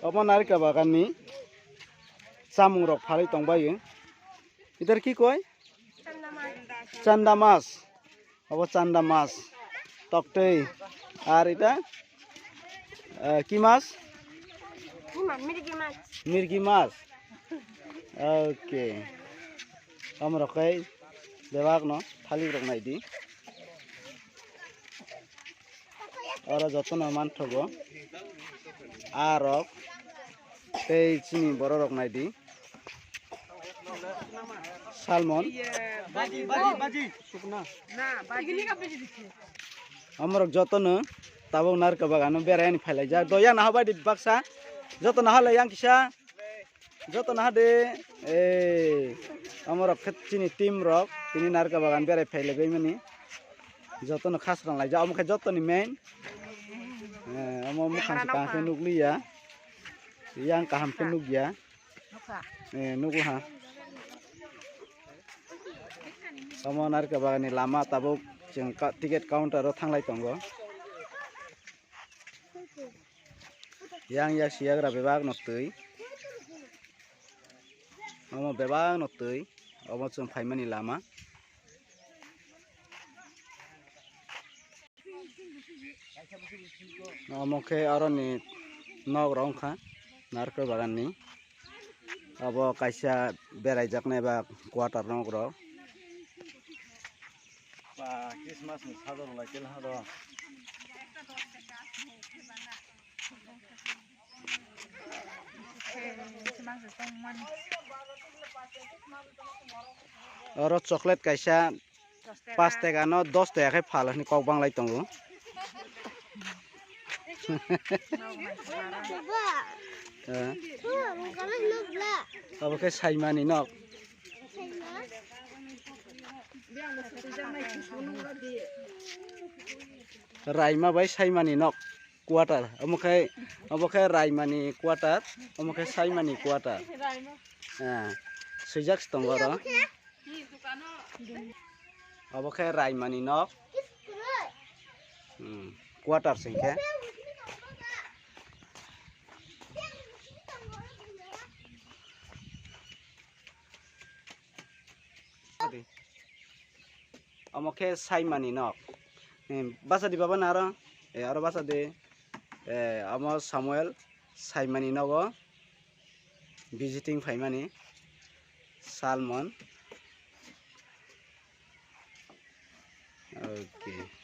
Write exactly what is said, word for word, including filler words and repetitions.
Omo narikal bagan ni chamung rok phalwi tongbaio. Idhar ki koi? Chanda mas. Obo chanda mas. Toktwi. Ar ita? Eh, ki mas? Ima, mirgi mas. Mirgi mas. Okay. Amrok kai bebak no thalik rok naidi. Oro jotono manthogo. Arok tei chini bororok naidi. Salmon. Amorok jotono tabuk narikal bagano berai ani phailaijak. Do yang naha baidi baksa. Joto naha le yang kisa. Joto naha de. Eh, amorok khe chini team rok. Tini narikal bagan berai phailaigwi mani. Jotono khasrang laijak. Omo khe jotoni main. Eh, omo mukhang se kaham khe nukliya. Yang kaham khe nukya. Eh, nugo ha. Omo narikal bagani lama tabuk chwng ka-, ticket counter o thanglai tongo. Yang yak siyagra bebak no twi. Omo bebak no twi. Omo chwng phaimani lama. Omo khe aroni nok rok wngkha narikal bagan ni. Abo kaisa beraijaknai ba quarter nok rok. Ba Christmas ni sajwk lai khe ha do. Oro chocolate kaisa. Pas taka no dos taka khe phal hwnwi kok banglai tongo. Eh. Abo khe saimani nok. Raima bai saimani nok quarter. Omo khe, obo khe raimani quarter, omo khe saimani quarter. Eh, swijak se tongo oro. Obo khe raimani nok. Hmm, quarter se hwnkhe. Omo khe saimani nok. Hmm, basa di baba na aro? Eh, aro basa di. Eh, omo Samuel saimani nogo visiting phaimani. Salmon. Okay.